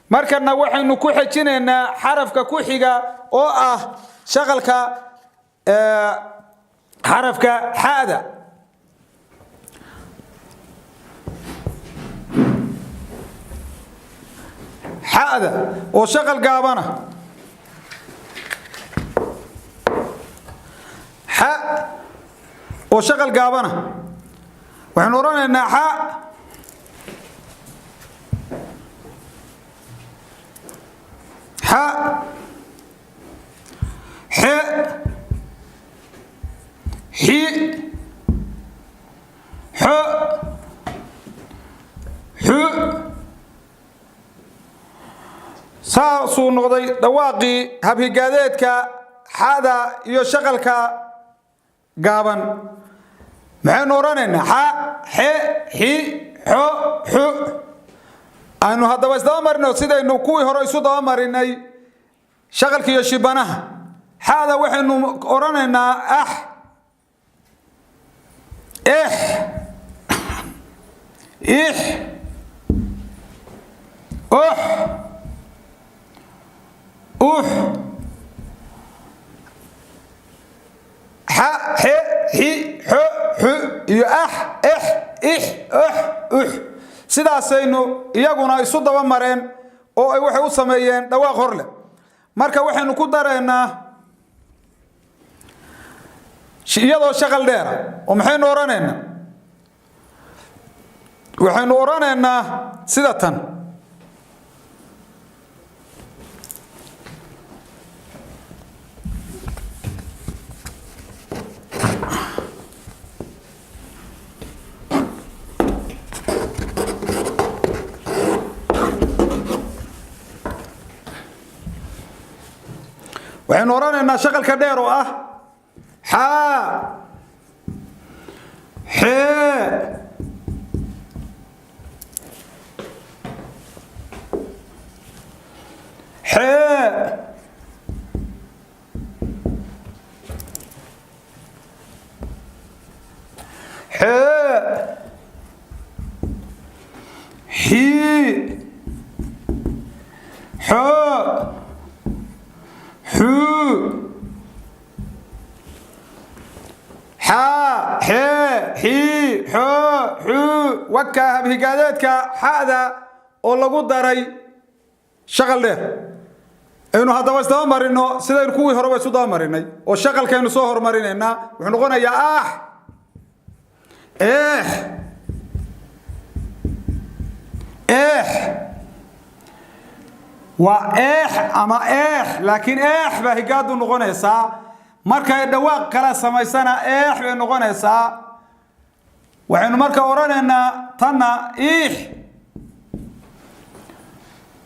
Markana waxaynu ku xejinaynaa xarafka ku xiga oo ah shaqalka, xarafka xa'da. Xa'da oo shaqal gaabana, xa oo shaqal gaabana, waxaynu odhanaynaa xa, xa, xe, xi, xo, xu. Saasuu noqday dhawaaqii habhigaadeedka xada iyo shaqalka gaaban. Maxaynu odhanaynaa? Xa, xe, xi, xo, xu. Aynu haddaba isdaba marino sidaynu kuwii hore isu daba marinay shaqalka iyo shibanaha. Xada waxaynu odhanaynaa ax, ex, ix, ox, ux. Xa, xe, xi, xo, xu iyo ax, ex, ix, ox, ux. Sidaasaynu iyaguna isu daba mareen oo ay waxay u sameeyeen dhawaaq hor leh. Marka waxaynu ku daraynaa iyadoo shaqal dheera oo maxaynu odhanaynaa? Waxaynu odhanaynaa sida tan. Waxaynu odhanaynaa shaqalka dheer oo ah xaa, xee, xee, xee, xii, xoo, xuu. Xaa, xee, xii, xoo, xuu. Wakaa habhigaadeedka xa'da oo lagu daray shaqal dheer. Aynu haddaba isdaba marino sidaynu kuwii horeba isu daba marinay oo shaqalkaynu soo hormarinaynaa. Wuxuu noqonayaa aax, eex, eex. Waa eex ama eex, laakiin eex baa higaadu noqonaysaa. Markay dhawaaq kala samaysana eex bay noqonaysaa. Waxaynu marka odhanaynaa tanna iix,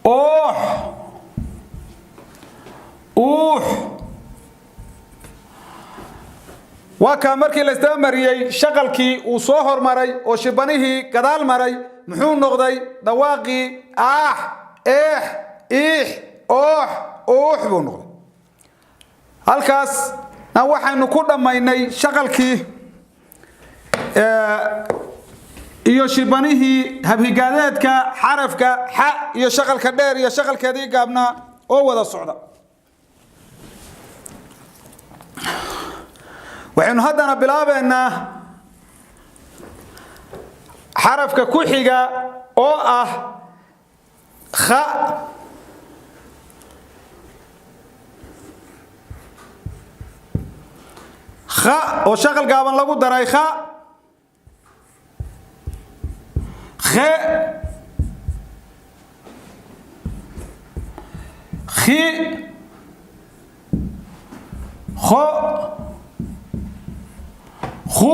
oox, uux. Waa kaa markii la isdaba mariyey shaqalkii uu soo hormaray oo shibanihii gadaal maray, muxuu noqday dhawaaqii? Aax, eex, iix, oox, uux buu noqday. Halkaasna waxaynu ku dhammaynay shaqalkii iyo shibanihii habhigaadeedka xarafka xa iyo shaqalka dheer iyo shaqalkeedii gaabnaa oo wada socda. Waxaynu haddana bilaabaynaa xarafka ku xiga oo ah kha. Kha oo shaqal gaaban lagu daray, kha, khe, khi, kho, khu.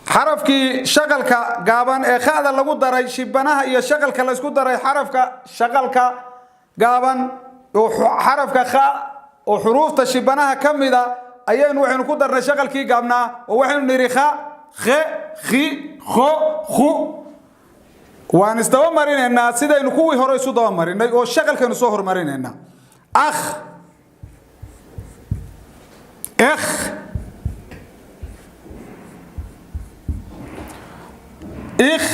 Xarafkii shaqalka gaaban ee kha'da lagu daray, shibanaha iyo shaqalka la isku daray, xarafka shaqalka gaaban oo xarafka kha oo xuruufta shibanaha ka mida ayaynu waxaynu ku darnay shaqalkii gaabnaa oo waxaynu nidhi kha, khe, khi, kho, khu. Waan isdaba marinaynaa sidaynu kuwii hore isu daba marinay oo shaqalkaynu soo hormarinaynaa. Akh, ekh, ikh,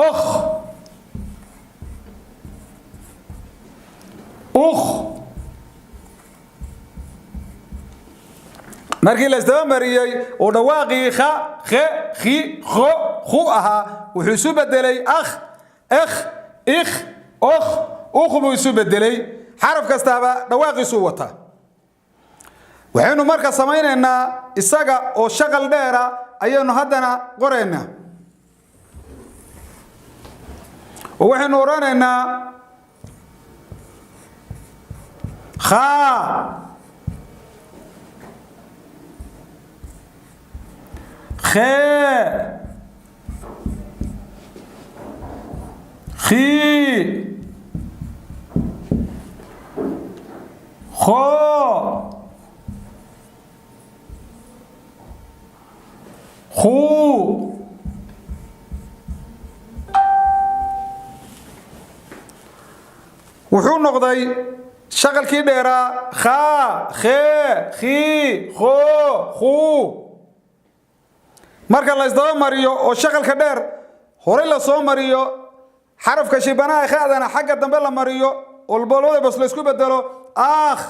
Okh, ukh. Markii la isdaba mariyey oo dhawaaqii kha, khe, khi, kho, khu ahaa wuxuu isu bedelay akh, ekh, ikh, okh, ukh buu isu bedelay. Xaraf kastaaba dhawaaqiisuu wataa. Waxaynu marka samaynaynaa isaga oo shaqal dheera ayaynu haddana qoraynaa, oo waxaynu odhanaynaa khaa, khee, khii, khoo, khuu. Wuxuu noqday shaqalkii dheeraa khaa, khee, khii, khoo, khuu. Marka la isdaba mariyo oo shaqalka dheer horay la soo mariyo, xarafka shibanaha khadana xagga dambe la mariyo, oo labada bas la isku bedelo akh,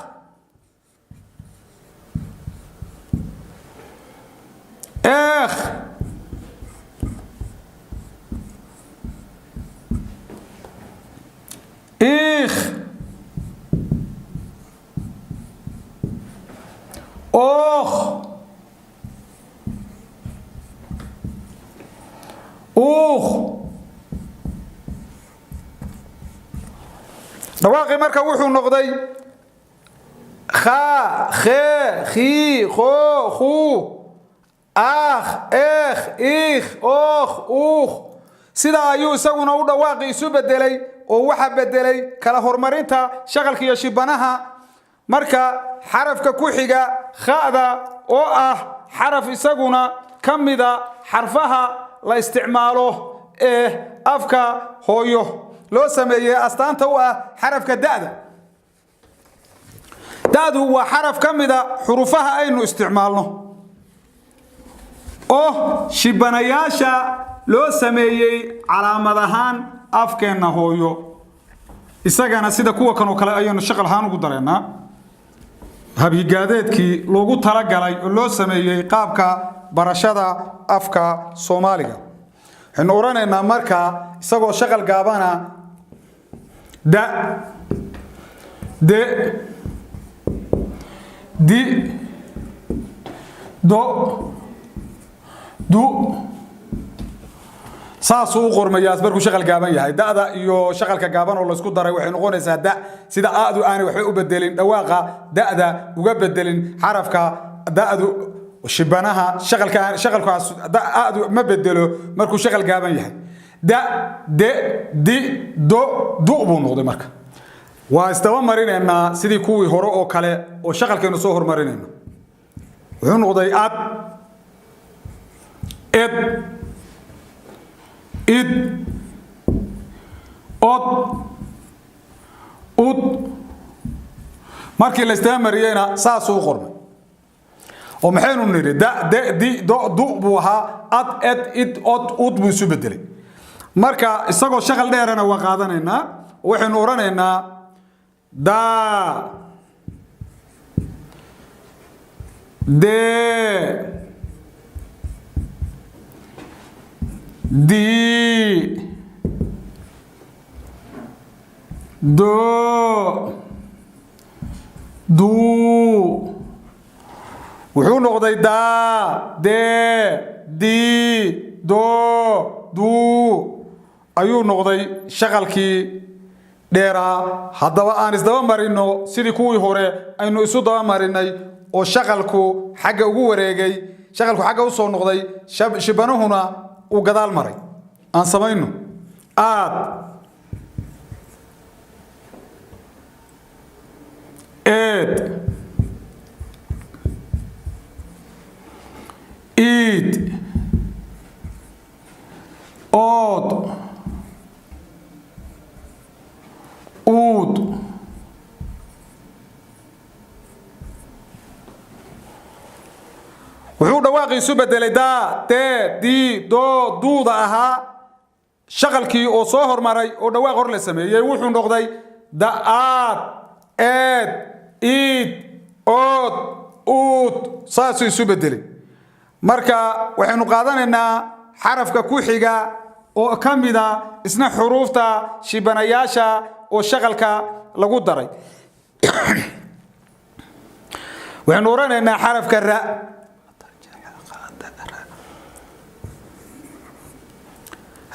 ekh, ikh, okh, ukh. Dhawaaqii marka wuxuu noqday khaa, khee, khii, khoo, khuu, akh, ekh, ikh, okh, ukh. Sidaa ayuu isaguna u dhawaaqi isu bedelay, oo waxa bedelay kala horumarinta shaqalka iyo shibanaha. Marka xarafka ku xiga kha'da oo ah xaraf isaguna ka mida xarfaha la isticmaalo ee afka hooyo loo sameeyey, astaanta u ah xarafka da'da. Da'du waa xaraf ka mida xurufaha aynu isticmaalno oo shibanayaasha loo sameeyey calaamad ahaan afkeenna hooyo. Isagana sida kuwa kan oo kale ayaynu shaqal ahaan ugu dareennaa habhigaadeedkii loogu talagalay oo loo sameeyey qaabka barashada afka Soomaaliga. Waxaynu odhanaynaa marka isagoo shaqal gaabana da, de, di, do, du. Saasuu u qormayaa markuu shaqal gaaban yahay. Da'da iyo shaqalka gaaban oo laysku daray waxay noqonaysaa da. Sida aadu aanay waxba u bedelin dhawaaqa da'da uga bedelin xarafka da'du shibanaha shaqalka, shaqalkaas aadu ma bedelo markuu shaqal gaaban yahay. Da, de, di, do, du buu noqday. Marka waa isdaba marinaynaa sidii kuwii hore oo kale oo shaqalkaynu soo hormarinayno. Wuxuu noqday ad, ed, id, od, ud. Markii la isdaba mariyeyna saasuu u qormay. Oo maxaynu nidhi? Da, de, di, do, du buu ahaa. Ad, ed, id, od, ud buu isu bedelay. Marka isagoo shaqal dheerana waa qaadanaynaa. Waxaynu odhanaynaa daa, dee, dii, doo, duu. Wuxuu noqday daa, dee, dii, doo, duu ayuu noqday shaqalkii dheeraa. Haddaba aan isdaba marino sidii kuwii hore aynu isu daba marinay, oo shaqalku xagga ugu wareegay, shaqalku xagga usoo noqday, shibanuhuna uu gadaal maray. Aan samayno aad, eed, iid, ood, uud. Wuxuu dhawaaqiisu bedelay daa, dee, dii, doo, duuda ahaa. Shaqalkii oo soo hormaray oo dhawaaq hor la sameeyey wuxuu noqday da'aad, eed, iid, ood, uud, saasuu isu bedelay. Marka waxaynu qaadanaynaa xarafka ku xiga oo ka mida isna xuruufta shibanayaasha oo shaqalka lagu daray. Waxaynu oranaynaa xarafka ra.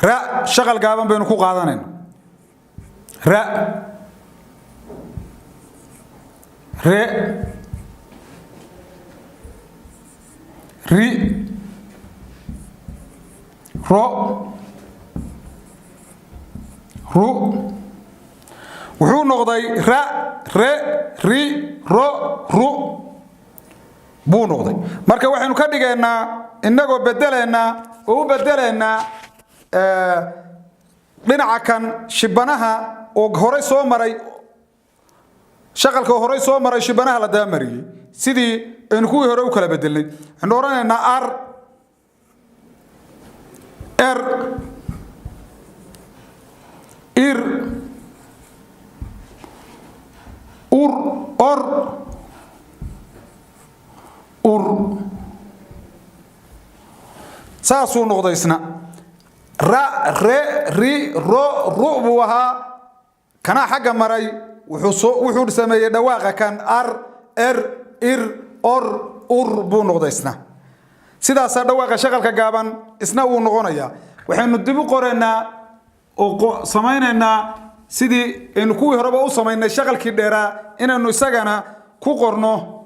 Ra shaqal gaaban baynu ku qaadanayna. Ra, re, ri, ro, ru. Wuxuu noqday ra, re, ri, ro, ru buu noqday. Marka waxaynu ka dhigaynaa, innagoo bedelaynaa oo u bedelaynaa dhinaca kan shibanaha oo horey soo maray, shaqalka oo horey soo maray shibanaha la dabamariyey, sidii aynu kuwii hore u kala bedelnay. Waxaynu odhanaynaa ar, er, ir, ur, or, ur. Saasuu noqday isna. Ra, re, ri, ro, ru buu ahaa. Kanaa xagga maray, wuxuu sameeyey dhawaaqa kan ar, er, ir, or, ur buu noqday isna. Sidaasaa dhawaaqa shaqalka gaaban isna uu noqonayaa. Waxaynu dib u qoraynaa oo samaynaynaa sidii aynu kuwii horeba u samaynay shaqalkii dheeraa, inaynu isagana ku qorno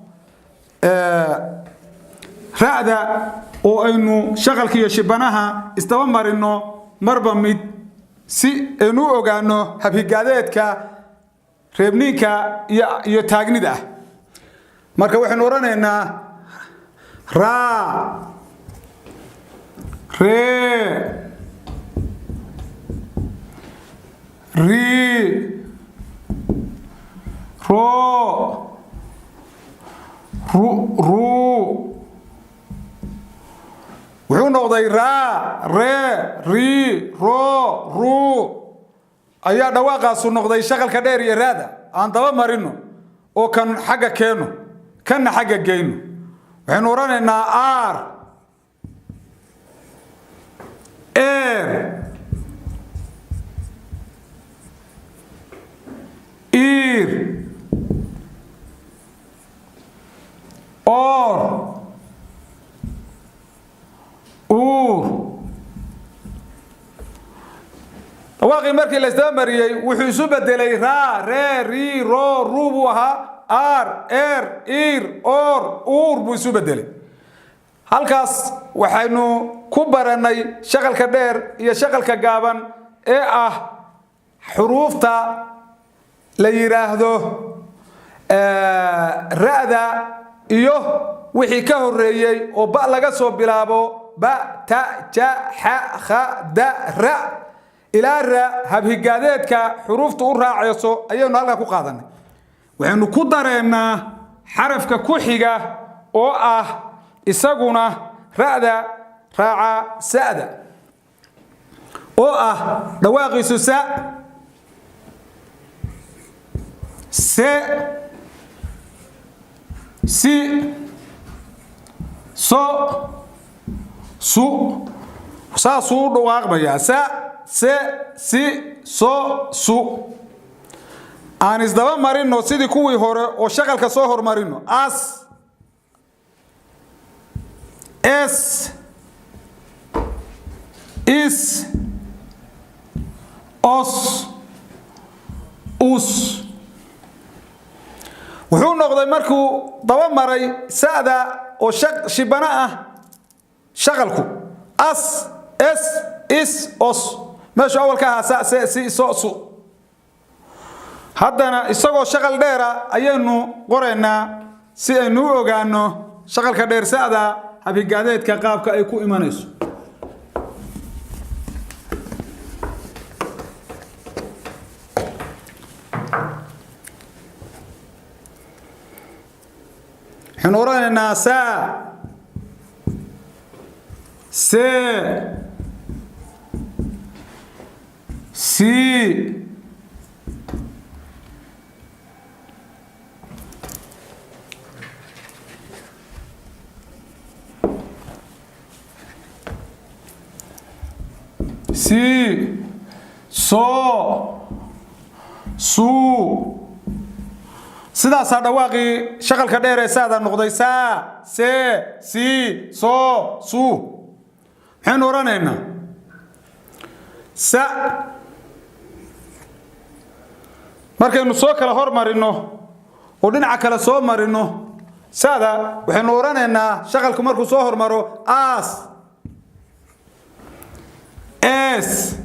ra'da oo aynu shaqalka iyo shibanaha isdaba marino marba mid, si aynu u ogaano habhigaadeedka reebniinka iyo taagnida ah. Marka waxaynu odhanaynaa raa, ree, rii, roo, ru, ruu. Wuxuu noqday raa, ree, rii, roo, ruu ayaa dhawaaqaasu noqday shaqalka dheer iyo raada. Aan daba marino oo kan xagga keenno, kanna xagga geyno. Waxaynu odhanaynaa aar, eer, iir, oor, uur. Dhawaaqii markii la isdaba mariyey wuxuu isu bedelay raa, ree, rii, roo, ruu buu ahaa. Aar, eer, iir, oor, uur buu isu bedelay. Halkaas waxaynu ku baranay shaqalka dheer iyo shaqalka gaaban ee ah xuruufta la yidhaahdo ra'da iyo wixii ka horeeyey oo ba laga soo bilaabo, ba, ta, ja, xa, kha, da, ra ilaa ra. Habhigaadeedka xuruufta u raacayso ayaynu halkaa ku qaadanay. Waxaynu ku dareennaa xarafka ku xiga oo ah isaguna ra'da raaca, sa'da, oo ah dhawaaqiisu sa, se, si, so, su. Saasuu u dhawaaqmayaa: sa, se, si, so, su. Aan isdaba marino sidii kuwii hore oo shaqalka soo hormarino: as, es, is, os, us. Wuxuu noqday markuu daba maray sa'da oo shibano ah shaqalku as, es, is, os, meeshuu awalka ahaa sa, se, si, so, su. Haddana isagoo shaqal dheera ayaynu qoraynaa si aynu u ogaano shaqalka dheer sa'da habhigaadeedka qaabka ay ku imanayso. Waxaynu oranaynaa saa, see, Sii, sii, soo, suu. Sidaasaa dhawaaqii shaqalka dheer ee saada noqday: saa, see, sii, soo, suu. Maxaynu odhanaynaa? Sa markaynu soo kala hormarino oo dhinaca kale soo marino sada, waxaynu odhanaynaa shaqalku markuu soo hormaro: aas, ees,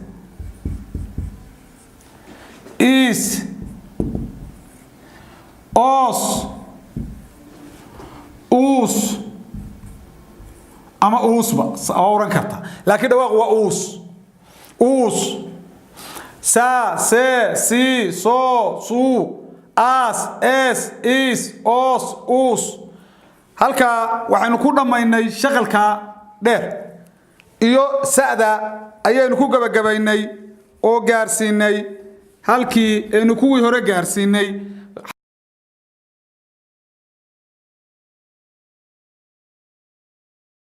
iis, oos, uus ama uusba waa oran karta, laakiin dhawaaqu waa uus, uus. Saa, see, sii, soo, suu, aas, ees, iis, oos, uus. Halkaa waxaynu ku dhammaynay shaqalka dheer iyo sa'da ayaynu ku gabagabaynay oo gaarsiinay halkii aynu kuwii hore gaarsiinay.